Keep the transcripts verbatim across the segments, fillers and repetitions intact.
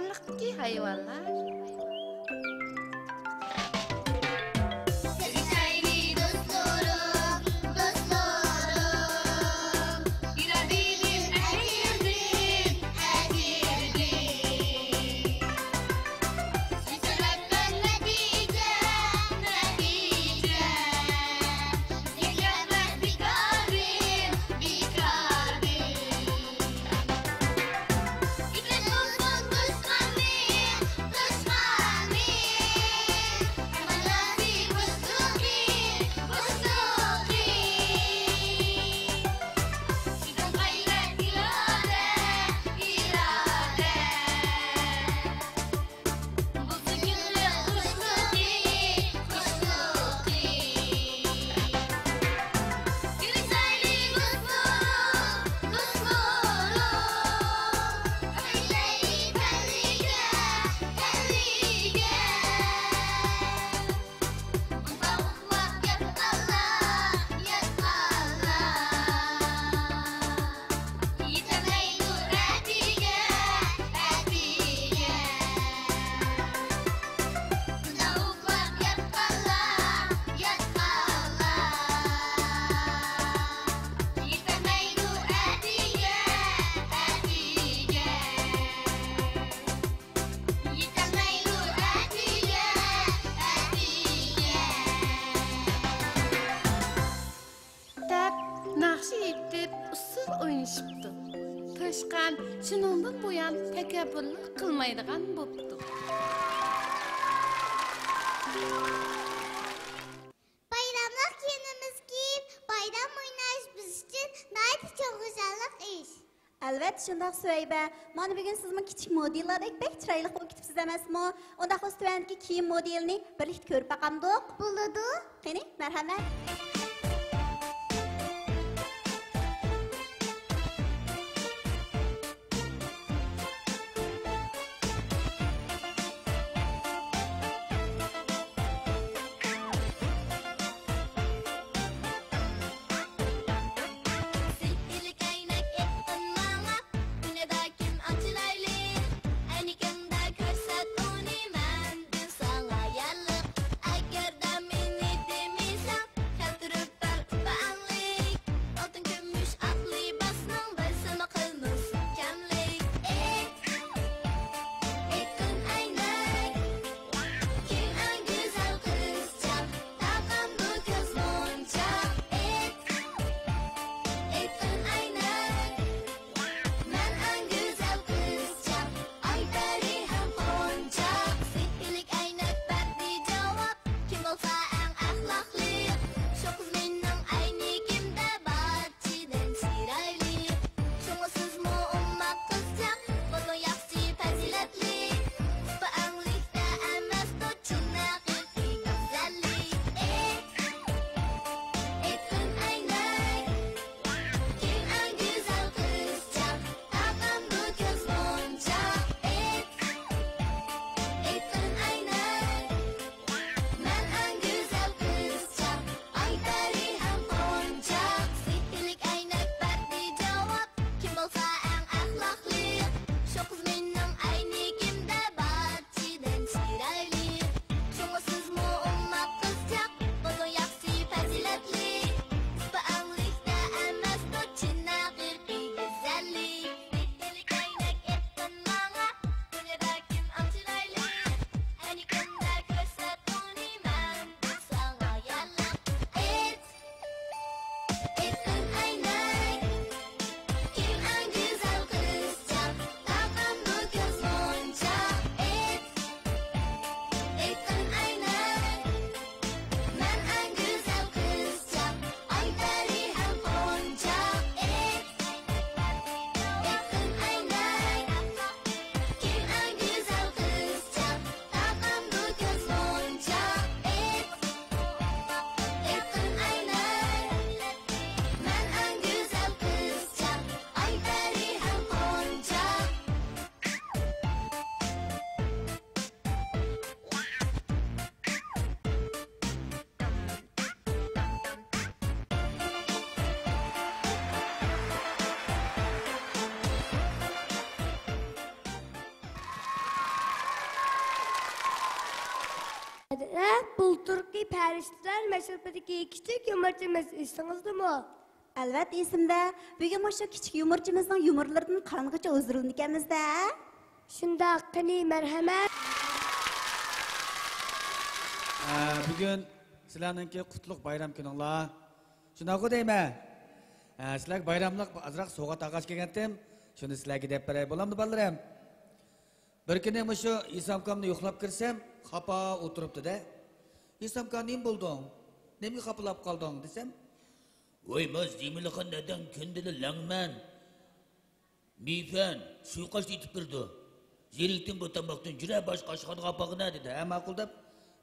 ھايۋانلار. سىزگە شايىنى دوستلىرىم، دوستلىرىم، يۈرەكىمدىن ئەكىردىم، ئەكىردىم. سىز سەۋەبتىن نەتىجە، نەتىجە. دەپ ناخشا ئېيتىپ، ئۇسسۇل ئوينىشىپتۇ. توشقان شۇنىڭدىن بۇيان تەكەببۇرلۇق قىلمايدىغان بوپتۇ. بايراملىق كىيىمىمىز كىيىپ، بايرام ئويناش بىز ئۈچۈن ناھايىتى چوڭ خۇشاللىق ئىش. ئەلۋەتتە شۇنداق، سۈھەيبە. مانا بۈگۈن سىزمۇ كىچىك مودېللاردەك بەك چىرايلىق بولۇپ كېتىپسىز ئەمەسمۇ؟ ئۇنداق بولسا تۆۋەندىكى كىيىم مودېلىنى بىرلىكتە كۆرۈپ باقامدۇق؟ بولىدۇ. قېنى، مەرھەمەت. سېھىرلىك ئەينەك ئېيتقىن ماڭا، دۇنيادا كىم ئەڭ چىرايلىق؟ ئەينىكىڭدە كۆرسەت ئۇنى، مەندىن ساڭا يارلىق. ئەگەردە مېنى دېمىسەڭ، كەلتۈر بۇلتۇرقى پەرىشتىلەر مەشرىپىدىكى كىچىك يۇمۇرچىمىز ئېسىڭىزدىمۇ؟ ئەلۋەتتە ئېسىمدە. بۈگۈن مۇشۇ كىچىك يۇمۇرچىمىزنىڭ يۇمۇرلىرىدىن قانغۇچە ھۇزۇرلىنىدىكەنمىز-دە. شۇنداق، قېنى، مەرھەمەت. ئە، بۈگۈن سىلەرنىڭكى قۇتلۇق بايرام كۈنۈڭلار. شۇنداققۇ دەيمەن. ئە، سىلەرگە بايراملىق ئازراق سوۋغات ئالغاچ كەلگەنتىم. شۇنى سىلەرگە دەپ بېرەي، بولامدۇ، بالىلىرىم؟ بىر كۈنى مۇشۇ ئىسامكامنى يوقلاپ كىرسەم، خاپا ئولتۇرۇپتۇ-دە. «ئىسامكا، نېمە بولدۇڭ؟ نېمىگە خاپىلاپ قالدىڭ؟» دېسەم، «ۋاي، ما زېمىنلىخان داداڭ كۈندىلا لەڭمەن، مېيفەن، سۇيۇقئاش ئېتىپ بېرىدۇ. زېرىكتىم بۇ تاماقتىن، جۈرە باشقا ئاشخانىغا ئاپارغىنا» دېدى. ھە، ماقۇل دەپ،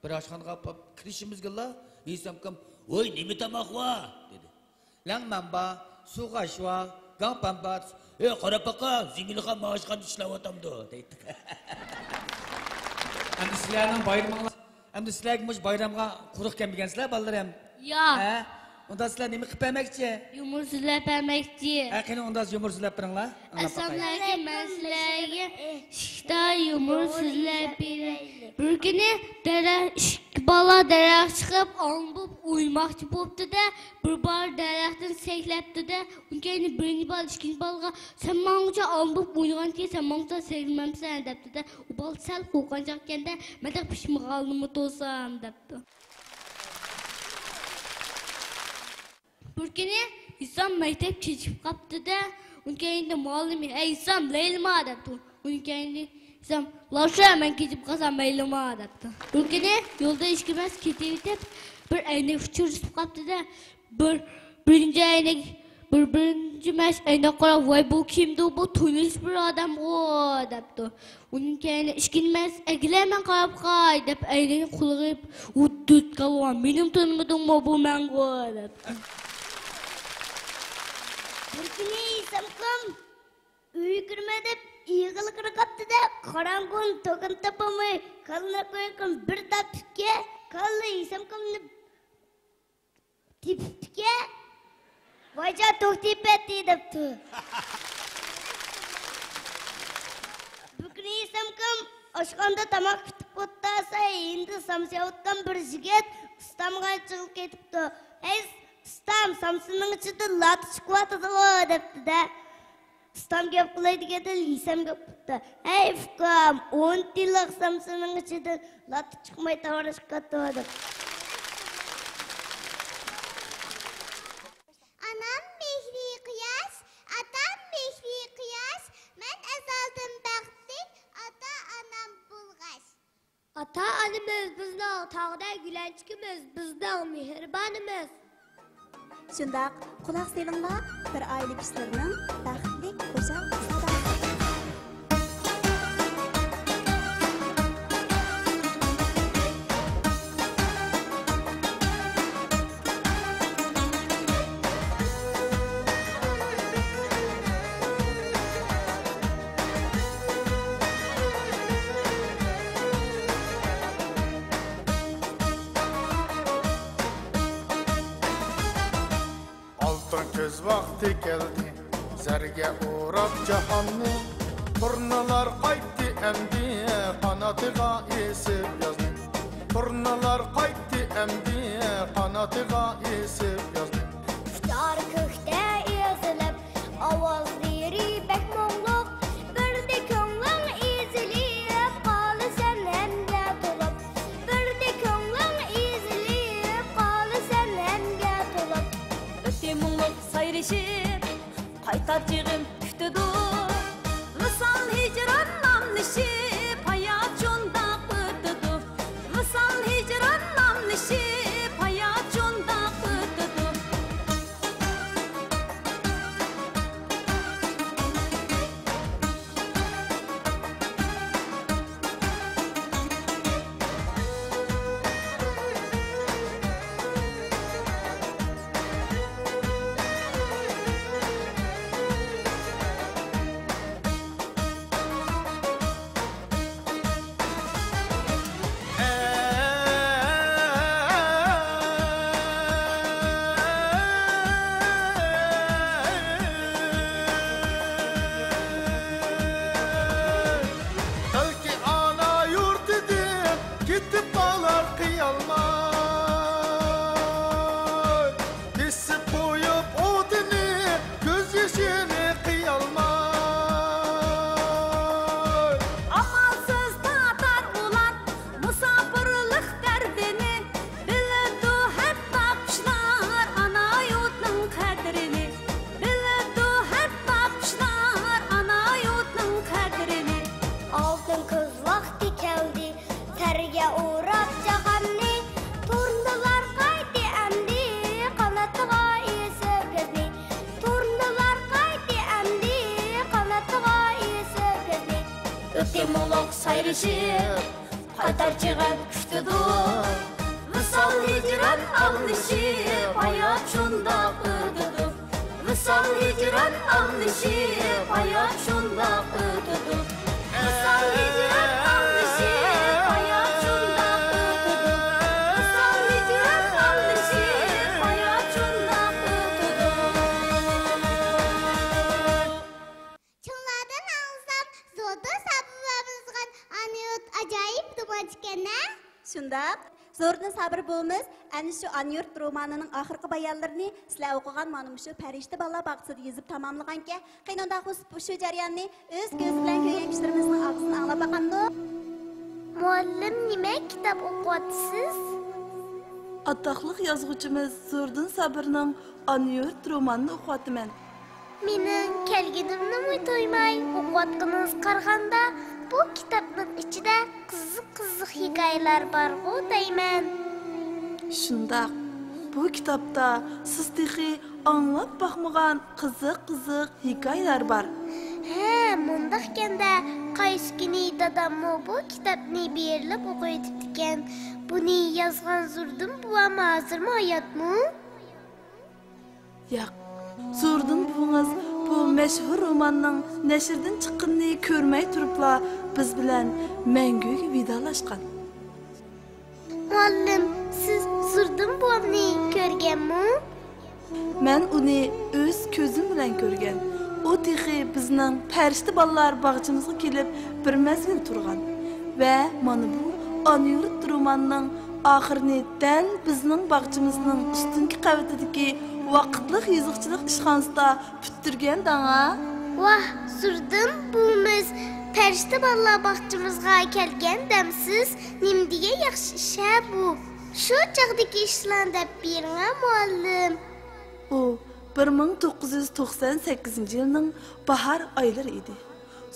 بىر ئاشخانىغا ئاپىرىپ كىرىشىمىزگىلا، ئىسامكام، «ۋاي، نېمە تاماق ۋا؟» دېدى. «لەڭمەن بار، سۇيۇقئاش بار، گاڭپەن بار.» «ئەي، قاراپ باقا، زېمىنلىخان ما ئاشخانىدا ئىشلەۋاتامدۇ؟» دەيتتى. ئەمدى سىلەرنىڭ بايرىمىڭلار، ئەمدى سىلەرگە مۇشۇ بايرامغا قۇرۇق كەلمىگەنسىلەر، بالىلىرىم. ياق. ھە؟ ئۇندا سىلەر نېمە قىلىپ بەرمەكچى؟ يۇمۇر سۆزلەپ بەرمەكچى. ھە، قېنى، ئۇندا يۇمۇر سۆزلەپ بېرىڭلار. ئەڭلاپ باقاي. ئەسسالامۇئەلەيكۇم، مەن سىلەرگە ئىككىتا يۇمۇر سۆزلەپ بېرەي. بىر كۈنى دەرەخ، ئىككى بالا دەرەخ چىقىپ، ئالما بولۇپ ئوينىماقچى بوپتۇ-دە، بىر بالا دەرەختىن سەكرەپتۇ-دە، ئۇنىڭ كەينىدىن بىرىنچى بالا ئىككىنچى بالىغا، «سەن ماڭغۇچە ئالما بولۇپ ئوينىغاندىكىن، سەن ماڭغۇچە سەكرىمەمسەن؟» دەپتۇ-دە، ئۇ بالا سەل قورققانچاق ئىكەن-دە، «مەن تېخى پىشمىغانلىمۇ تۇرسام» دەپتۇ. بىر كۈنى ھېسام مەكتەپ كېچىكىپ قاپتۇ-دە، ئۇنىڭ كەينىدە مۇئەللىمى، «ھەي ھېسام، لەيلىما» دەپتۇ. ئۇنىڭ كەينىدە ھېسام، «لاشە، مەن كېچىكىپ قالسام مەيلىما» دەپتۇ. بىر كۈنى يولدا ئىككى مەس كېتىۋېتىپ، بىر ئەينەك ئۇچرىشىپ قاپتۇ-دە، بىر، بىرىنچى ئەينەك، بىر، بىرىنچى مەس ئەينەككە قاراپ، «ۋاي، بۇ كىمدۇ؟ بۇ تونۇش بىر ئادەمغۇ» دەپتۇ. ئۇنىڭ كەينىدە ئىككىنچى مەس، «ئەگىلە، مەن قاراپ باقاي» دەپ، ئەينەكنى قولىغا ئېلىپ، ھۇددۇد كالۋا، «مېنىمۇ تونۇمىدىڭمۇ، بۇ مەنغۇ» دەپتۇ. بىر كۈنى ھېسامكام ئۆيگە كىرىمەن دەپ ئېغىلغا قاپتۇ-دە، قاراڭغۇنى توكىنى تاپالماي، كاللىنى قويغان بىر تاپتىكەن، كاللا ھېسامكامنى تېپىپتىكەن. «ۋايجان، توك تېپىۋەتتى» دەپتۇ. بىر كۈنى ھېسامكام ئاشخانىدا تاماق پىتىپ ئولتۇرسا، يېنىدا سامسا يەۋاتقان بىر يىگىت ئۇستامغا چىقىپ كېتىپتۇ. «ھەي، ئۇستام، سامسىنىڭ ئىچىدىن لاتا چىقىۋاتىدىغۇ» دەپتۇ-دە. ئۇستام گەپ قىلاي دېگەندە، ھېسام گەپ قىپتۇ. «ھەي، ئۇكام، ئون تىيىنلىق سامسىنىڭ ئىچىدىن لاتا چىقماي تاۋارىشىپ قاپتۇ» دەپ. ئانام مېھرى قۇياش، ئاتام مېھرى قۇياش، مەن ئەزەلدىن بەختلىك ئاتا-ئانام بولغاچ. ئاتا-ئانىمىز بىزنىڭ تاغدەك يۆلەنچۈكىمىز، بىزنىڭ مېھرىبانىمىز. شۇنداق، قۇلاق سېلىڭلار، بىر ئائىلە كىشىلىرىنىڭ بەختلىك، خۇشال ساداسىغا. ئالتۇن كۈز ۋاقتى كەلدى، زەرگە ئوراپ جاھاننى. تۇرنىلار قايتتى ئەمدى، قانىتىغا ئېسىپ يازنى. تۇرنىلار قايتتى ئەمدى، قانىتىغا ئېسىپ يازنى. ئۇچار كۆكتە ئېزىلىپ، ئاۋازلىرى بەك مۇڭلۇق. بىردە كۆڭلۈڭ ئېزىلىپ، قالىسەن غەمگە تولۇپ. بىردە كۆڭلۈڭ ئېزىلىپ، قالىسەن غەمگە تولۇپ. ئۆتتى مۇڭلۇق سايرىشىپ، قايتار چېغىم كۈتىدۇ. ۋىسال ھىجران ناملىشىپ، ھايات شۇنداق ئۆتىدۇ. ۋىسال ھىجران ناملىشىپ، ھايات شۇنداق ئۆتىدۇ. ئايرىشىپ، قاتار چىغىپ كۈتىدۇ. ۋىسال ھىجران ئاڭلىشىپ، ھايات شۇنداق ئۆتىدۇ. ۋىسال ھىجران ئاڭلىشىپ، ھايات شۇنداق ئۆتىدۇ. ۋىسال ھىجران ئاڭلىشىپ، ھايات شۇنداق ئۆتىدۇ. ۋىسال ھىجران ئاڭلىشىپ، ھايات شۇنداق ئۆتىدۇ. چوڭلاردىن ئاڭلىسام، زوردۇن سابىر بوۋامنىڭ يازغان ئانا يۇرت ئاجايىپ رومانچىكەن-ھە؟ شۇنداق. زوردۇن سابىر بوۋىمىز ئەنە شۇ ئانا يۇرت رومانىنىڭ ئاخىرقى بايانلىرىنى سىلەر ئوقۇغان مانا مۇشۇ پەرىشتە بالىلار باغچىسىدا يېزىپ تاماملىغانىكەن. قېنى ئۇنداق بولسا، شۇ جەرياننى ئۆز كۆزى بىلەن كۆرگەن كىشىلىرىمىزنىڭ ئاغزىدىن ئاڭلاپ باقامدۇ؟ مۇئەللىم، نېمە كىتاب ئوقۇۋاتىسىز؟ ئاتاقلىق يازغۇچىمىز زوردۇن سابىرنىڭ ئانا يۇرت رومانىنى ئوقۇۋاتىمەن. مېنىڭ كەلگىنىمنىمۇ تۇيماي ئوقۇۋاتقىنىڭىزغا قارىغاندا، بۇ كىتابنىڭ ئىچىدە قىزىق-قىزىق ھېكايىلەر بارغۇ دەيمەن. شۇنداق، بۇ كىتابتا سىز تېخى ئاڭلاپ باقمىغان قىزىق-قىزىق ھېكايىلەر بار. ھە، مۇنداقكەن-دە، قايسى كۈنى داداممۇ بۇ كىتابنى بېرىلىپ ئوقۇۋېتىپتىكەن. بۇنى يازغان زوردۇن بوۋام ھازىرمۇ ھاياتمۇ؟ ياق، زوردۇن بوۋىڭىز بۇ مەشھۇر روماننىڭ نەشردىن چىققىنىنى كۆرمەي تۇرۇپلا بىز بىلەن مەڭگۈگە ۋىدالاشقان. مۇئەللىم، سىز زوردۇن بوۋامنى كۆرگەنمۇ؟ مەن ئۇنى ئۆز كۆزۈم بىلەن كۆرگەن. ئۇ تېخى بىزنىڭ پەرىشتە بالىلار باغچىمىزغا كېلىپ بىر مەزگىل تۇرغان. ۋە مانا بۇ ئانا يۇرت رومانىنىڭ ئاخىرىنى دەل بىزنىڭ باغچىمىزنىڭ ئۈستۈنكى قەۋىتىدىكى ۋاقىتلىق يېزىقچىلىق ئىشخانىسىدا پۈتتۈرگەن دەڭا. ۋاھ، زوردۇن بوۋىمىز پەرىشتە بالىلار باغچىمىزغا كەلگەن دەمسىز، نېمە دېگەن ياخشى ئىش-ھە بۇ. شۇ چاغدىكى ئىشلارنى دەپ بېرىڭە، مۇئەللىم. ئۇ بىر مىڭ توققۇز يۈز توقسان سەككىزىنچى يىلنىڭ باھار ئايلىرى ئىدى.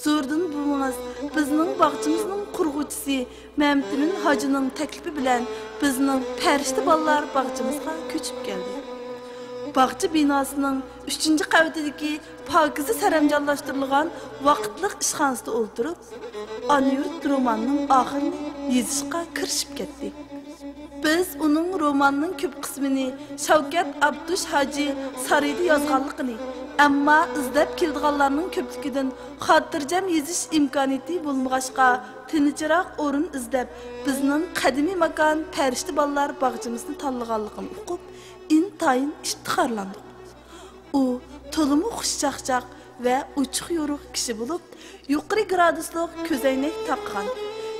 زوردۇن بوۋىڭىز بىزنىڭ باغچىمىزنىڭ قۇرغۇچىسى مەمتىمىن ھاجىنىڭ تەكلىپى بىلەن بىزنىڭ پەرىشتە بالىلار باغچىمىزغا كۆچۈپ كەلدى. باغچە بىناسىنىڭ ئۈچىنچى قەۋىتىدىكى پاكىزە سەرەمجانلاشتۇرۇلغان ۋاقىتلىق ئىشخانىسىدا ئولتۇرۇپ، ئانا يۇرت رومانىنىڭ ئاخىرىنى يېزىشقا كىرىشىپ كەتتى. بىز ئۇنىڭ روماننىڭ كۆپ قىسمىنى شەۋكەت ئابدۇش ھاجى سارىيدا يازغانلىقىنى، ئەمما ئىزدەپ كېلىدىغانلارنىڭ كۆپلۈكىدىن خاتىرجەم يېزىش ئىمكانىيىتى بولمىغاچقا، تىنچراق ئورۇن ئىزدەپ، بىزنىڭ قەدىمىي ماكان پەرىشتە بالىلار باغچىمىزنى تاللىغانلىقىنى ئۇقۇپ، ئىنتايىن ئىپتىخارلاندۇق. ئۇ تولىمۇ خۇشچاقچاق ۋە ئوچۇق يورۇق كىشى بولۇپ، يۇقىرى گرادۇسلۇق كۆزەينەك تاقىغان،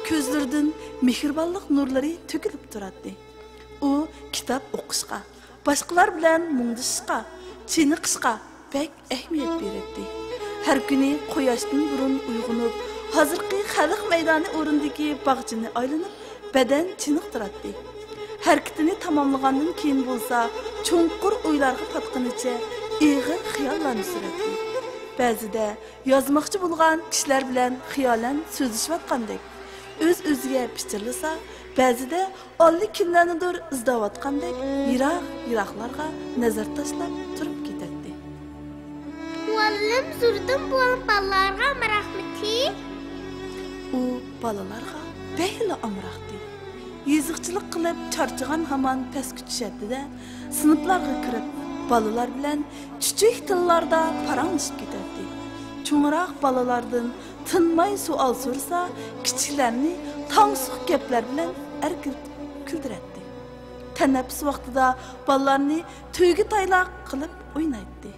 كۆزلىرىدىن مېھرىبانلىق نۇرلىرى تۆكۈلۈپ تۇراتتى. ئۇ كىتاب ئوقۇشقا، باشقىلار بىلەن مۇڭدىشىشقا، چېنىقىشقا بەك ئەھمىيەت بېرەتتى. ھەر كۈنى قۇياشتىن بۇرۇن ئويغىنىپ، ھازىرقى خەلق مەيدانى ئورنىدىكى باغچىنى ئايلىنىپ، بەدەن چېنىقتۇراتتى. ھەرىكىتىنى تاماملىغاندىن كېيىن بولسا، چوڭقۇر ئويلارغا پاتقىنىچە ئېغىر خىياللارنى سۈرەتتى. بەزىدە يازماقچى بولغان كىشىلەر بىلەن خىيالەن سۆزلىشىۋاتقاندەك، ئۆز-ئۆزىگە پىچىرلىسا، بەزىدە ئاللىكىملەرنىدۇر ئىزدەۋاتقاندەك يىراق-يىراقلارغا نەزەر تاشلاپ تۇرۇپ كېتەتتى. مۇئەللىم زوردۇن بوۋام بالىلارغا ئامراقمىتى؟ ئۇ بالىلارغا بەكلا ئامراقتى. يېزىقچىلىق قىلىپ چارچىغان ھامان پەسكە چۈشەتتى-دە، سىنىپلارغا كىرىپ، بالىلار بىلەن چۈچۈك تىللاردا پاراڭلىشىپ كېتەتتى. چوڭراق بالىلاردىن تىنماي سوئال سورىسا، كىچىكلەرنى تاڭسۇق گەپلەر بىلەن ئەركىلىتىپ كۈلدۈرەتتى. تەنەپپۇس ۋاقتىدا بالىلارنى تۆگە تايلاق قىلىپ ئوينايتتى.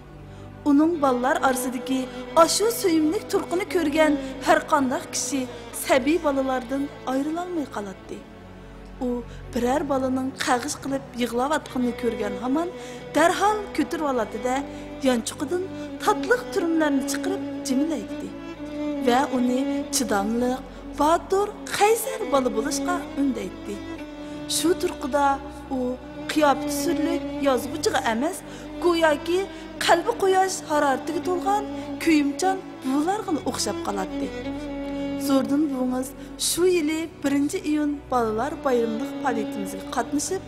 ئۇنىڭ بالىلار ئارىسىدىكى ئاشۇ سۆيۈملۈك تۇرقىنى كۆرگەن ھەرقانداق كىشى سەبىي بالىلاردىن ئايرىلالماي قالاتتى. ئۇ بىرەر بالىنىڭ قەغىش قىلىپ يىغلاۋاتقىنىنى كۆرگەن ھامان دەرھال كۆتۈرۈۋالاتتى-دە، يانچۇقىدىن تاتلىق تۈرۈملەرنى چىقىرىپ جىملەيتتى ۋە ئۇنى چىداملىق، باتۇر، قەيسەر بالا بولۇشقا ئۈندەيتتى. شۇ تۇرقىدا ئۇ قىياپىتى سۈرلۈك يازغۇچىغا ئەمەس، گوياكى قەلبى قۇياش ھارارىتىگە تولغان كۆيۈمچان بۇۋىلارغىلا ئوخشاپ قالاتتى. زوردۇن بۇۋىڭىز شۇ يىلى بىرىنچى ئىيۇن بالىلار بايرىملىق پائالىيىتىمىزگە قاتنىشىپ،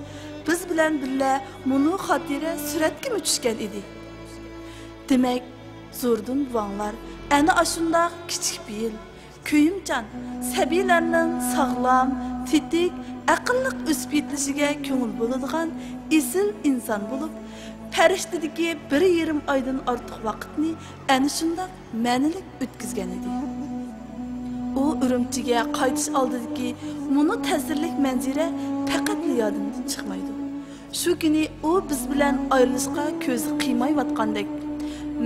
بىز بىلەن بىللە مۇنۇ خاتىرە سۈرەتكىمۇ چۈشكەن ئىدى. دېمەك، زوردۇن بوۋاڭلار ئەنە ئاشۇنداق كىچىك پېئىل، كۆيۈمچان، سەبىيلەرنىڭ ساغلام، تېتىك، ئەقىللىق ئۆسۈپ يېتىلىشىگە كۆڭۈل بۆلىدىغان ئېسىل ئىنسان بولۇپ، پەرىشتىدىكى بىر يېرىم ئايدىن ئارتۇق ۋاقىتنى ئەنە شۇنداق مەنىلىك ئۆتكۈزگەن ئىدى. ئۇ ئۈرۈمچىگە قايتىش ئالدىدىكى مۇنۇ تەسىرلىك مەنزىرە پەقەتلا يادىمدىن چىقمايدۇ. شۇ كۈنى ئۇ بىز بىلەن ئايرىلىشقا كۆزى قىيمايۋاتقاندەك.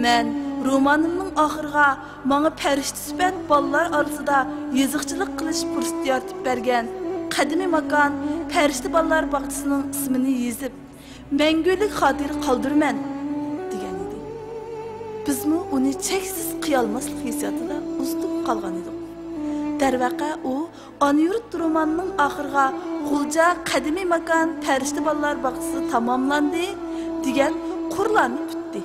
مەن رومانىمنىڭ ئاخىرىغا ماڭا پەرىشتە سۈپەت بالىلار ئارىسىدا يېزىقچىلىق قىلىش پۇرسىتى يارىتىپ بەرگەن قەدىمىي ماكان پەرىشتە بالىلار باغچىسىنىڭ ئىسمىنى يېزىپ، مەڭگۈلۈك خاتىرە قالدۇرىمەن، دېگەن ئىدى. بىزمۇ ئۇنى چەكسىز قىيالماسلىق ھېسسىياتىدا ئۇزىتىپ قالغان ئىدۇق. دەرۋەقە، ئۇ ئانا يۇرت رومانىنىڭ ئاخىرىغا غۇلجا قەدىمىي ماكان پەرىشتە بالىلار باغچىسى تاماملاندى، دېگەن قۇرلارنى پۈتتى.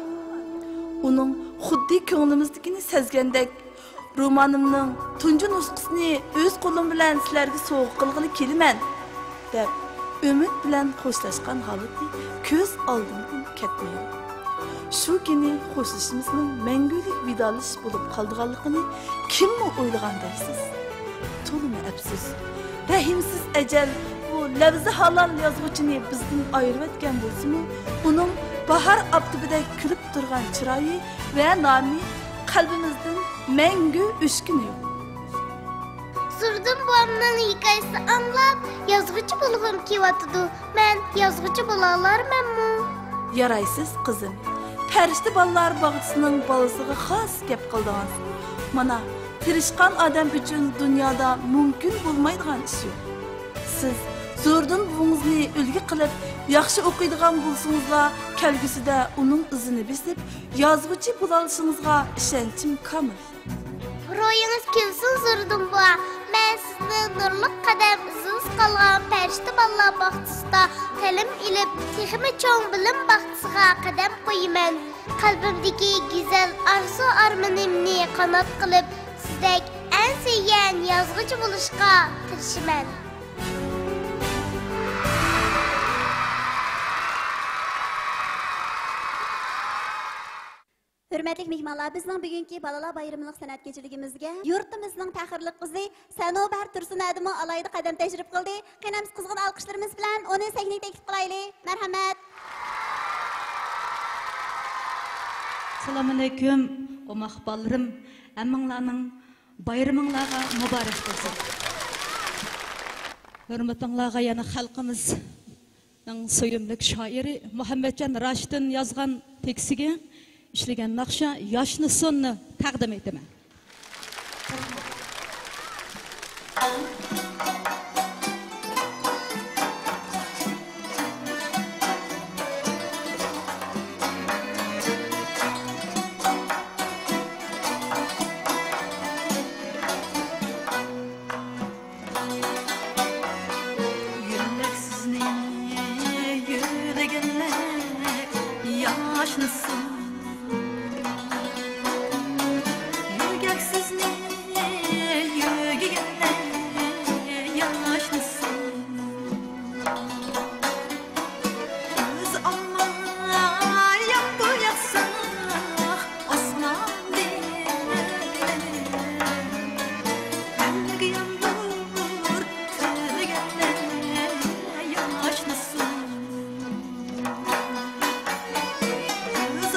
ئۇنىڭ خۇددى كۆڭلىمىزدىكىنى سەزگەندەك، رومانىمنىڭ تۇنجى نۇسخىسىنى ئۆز قولۇم بىلەن سىلەرگە سوۋغا قىلغىلى كېلىمەن، دەپ، ئۈمىد بىلەن خوشلاشقان ھالىتى كۆز ئالدىمدىن كەتمەيدۇ. شۇ كۈنى خوشلىشىشىمىزنىڭ مەڭگۈلۈك ۋىدالىشىش بولۇپ قالىدىغانلىقىنى كىممۇ ئويلىغان دەيسىز؟ تولىمۇ ئەپسۇس. رەھىمسىز ئەجەل بۇ لەۋزى ھالال يازغۇچىنى بىزدىن ئايرىۋەتكەن بولسىمۇ، ئۇنىڭ باھار ئاپتىپىدەك كۈلۈپ تۇرغان چىرايى ۋە نامى قەلبىمىزدىن مەڭگۈ ئۆچكىنى يوق. زوردۇن بوۋامنىڭ ھېكايىسىنى ئاڭلاپ، يازغۇچى بولغۇم كېلىۋاتىدۇ. مەن يازغۇچى بولالارمەنمۇ؟ يارايسىز، قىزىم. پەرىشتە بالىلار باغچىسىنىڭ بالىسىغا خاس گەپ قىلدىڭىز. مانا، تىرىشقان ئادەم ئۈچۈن دۇنيادا مۇمكىن بولمايدىغان ئىش يوق. سىز زوردۇن بوۋىڭىزنى ئۈلگە قىلىپ، ياخشى ئوقۇيدىغان بولسىڭىزلا، كەلگۈسىدە ئۇنىڭ ئىزىنى بېسىپ، يازغۇچى بولالىشىڭىزغا ئىشەنچىم كامىل. روھىڭىز كۈلسۇن، زوردۇن بوۋا. مەن سىزنى نۇرلۇق قەدەم ئىزىڭىز قالغان پەرىشتە بالىلار باغچىسىدا تەلىم ئېلىپ، تېخىمۇ چوڭ بىلىم باغچىسىغا قەدەم قويىمەن. قەلبىمدىكى گۈزەل ئارزۇ-ئارمىنىمنى قانات قىلىپ، سىزدەك ئەڭ سۆيگەن يازغۇچى بولۇشقا تىرىشىمەن. ھۆرمەتلىك مېھمانلار، بىزنىڭ بۈگۈنكى بالىلار بايرىملىق سەنئەت كېچىلىكىمىزگە يۇرتىمىزنىڭ پەخىرلىك قىزى سەنۇبەھار تۇرسۇن ھەدىمۇ ئالاھىدە قەدەم تەشرىپ قىلدى. قېنى، بىز قىزغىن ئالقىشلىرىمىز بىلەن ئۇنى سەھنىگە تەكلىپ قىلايلى. مەرھەمەت. ئەسسالامۇئەلەيكۇم، ئوماق بالىلىرىم. ھەممىڭلارنىڭ بايرىمىڭلارغا مۇبارەك بولسۇن. ھۆرمىتىڭلارغا يەنە خەلقىمىز نىڭ سۆيۈملۈك شائىرى مۇھەممەتجان راشىدتىن يازغان تېكىستىگە ئىشلىگەن ناخشا ياشنىسۇننى تەقدىم ئېتىمەن. يۈرەك سىزنى يۈرگەنلەر ياشنىسۇن. يۈرەك سىزنى يۈرگەنلەر ياشنىسۇن. كۆز ئالما يامغۇر ياغسا، ئاسماندىن ھەممىگە يامغۇر تۆلىگەندە ياشنىسۇن. كۆز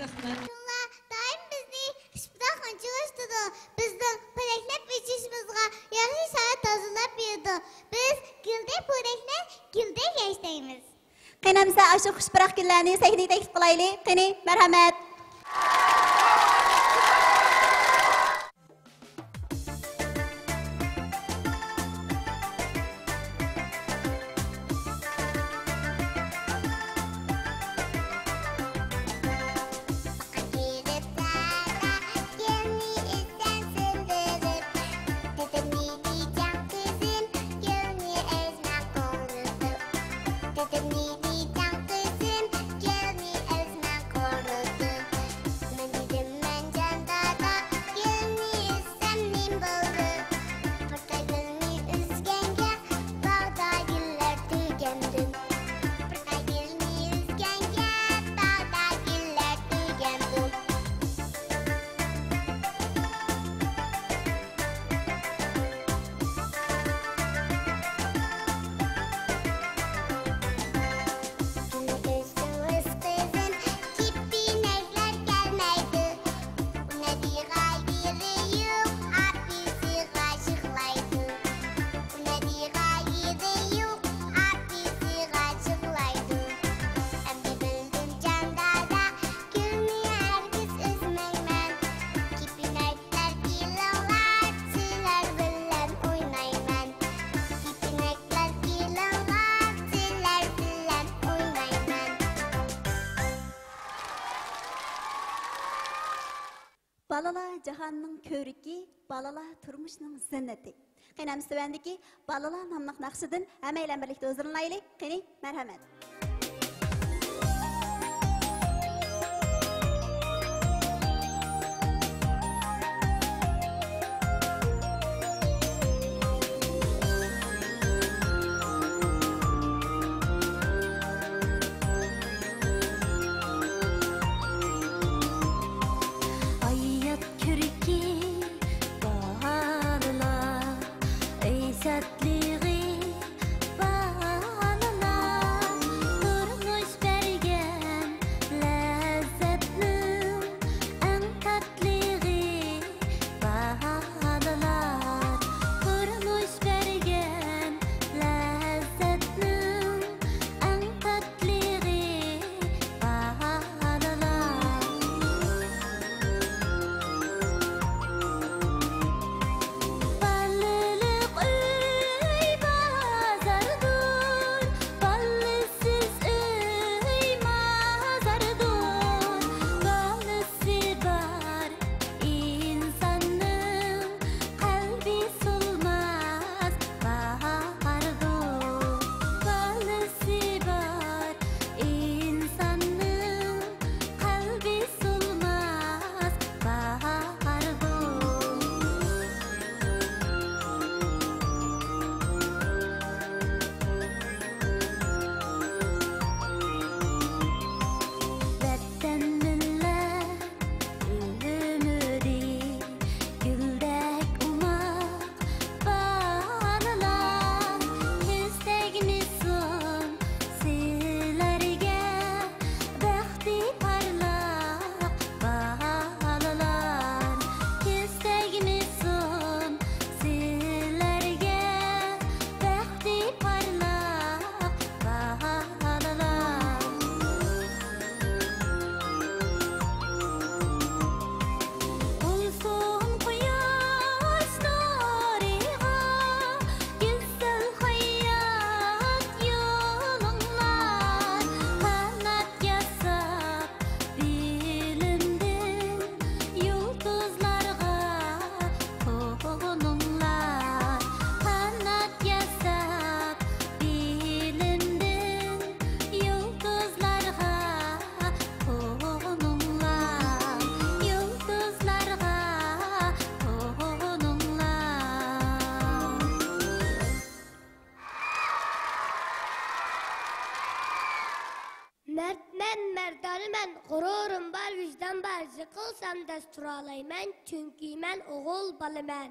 شۇڭلار دائىم بىزنى خۇش پۇراق ئۇنچىلاشتۇرىدۇ. بىزنىڭ پورەكلەپ ئېچىشىمىزغا ياخشى شارائىت ھازىرلاپ بېرىدۇ. بىز گۈلدەك پورەكلەر، گۈلدەك ياش دەيمىز. قېنى ئەمىسە ئاشۇ خۇش پۇراق گۈللەرنى سەھنىگە تەكلىپ قىلايلى. قېنى، مەرھەمەت. كېپىنەكلەر كېلىڭلار، سىلەر بىلەن ئوينايمەن. كېپىنەكلەر كېلىڭلار، سىلەر بىلەن ئوينايمەن. بالىلار جاھاننىڭ كۆۋرۈكى، بالىلار تۇرمۇشنىڭ زىننىتى. قېنى، ئەمىسە تۆۋەندىكى بالىلار ناملىق ناخشىدىن ھەممەيلەن بىرلىكتە ھۇزۇرلىنايلى. قېنى، مەرھەمەت. ھايات كۆركى بالىلار، ئەي شادلىقى بالىلار، تۇرمۇش بەرگەن لەززەتنىڭ ئەڭ تاتلىقى بالىلار، تۇرمۇش بەرگەن لەززەتنىڭ ئەڭ تاتلىقى بالىلار. بالىلىق ئۆي بازاردۇر، بالىسىز ئۆي مازاردۇر. بالىسى بار ئىنساننىڭ قەلبى سولماس باھاردۇر. بالىسى بار ئىنساننىڭ قەلبى سولماس باھاردۇر. ۋەتەن مىللەت ئۈمىدى، گۈلدەك ئوماق بالىلار، كۆز تەگمىسۇن سىلەرگە، بەختى پارلاق بالىلار، كۆز تەگمىسۇن سىلەرگە، بەختى پارلاق بالىلار. تولسۇن قۇياش نۇرىغا، گۈزەل ھايات يولۇڭلار. قانات ياساپ بىلىمدىن يۇلتۇزلارغا قونۇڭلار. قانات ياساپ بىلىمدىن يۇلتۇزلارغا قونۇڭلار، يۇلتۇزلارغا قونۇڭلار. مەردمەن، مەردانىمەن، غۇرۇرۇم بار، ۋىجدان بار، يىقىلسام دەس تۇرالايمەن، چۈنكى مەن ئوغۇل بالىمەن.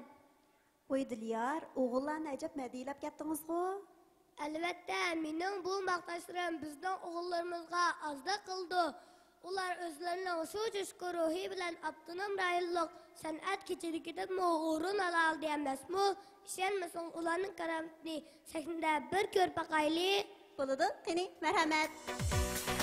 ۋوي دىليار، ئوغۇللارنى ئەجەب مەدھىيلەپ كەتتىڭىزغۇ؟ ئەلۋەتتە، مېنىڭ بۇ ماختاشلىرىم بىزنىڭ ئوغۇللىرىمىزغا ئازلىق قىلىدۇ. ئۇلار ئۆزلىرىنىڭ شۇ جۇشقۇن روھى بىلەن ئاپتونوم رايونلۇق سەنئەت كېچىلىكىدىمۇ ئورۇن ئالالىدى ئەمەسمۇ؟ ئىشەنمىسەڭ، ئۇلارنىڭ كارامىتىنى سەھنىدە بىر كۆرۈپ باقايلى. بولىدۇ، قېنى، مەرھەمەت.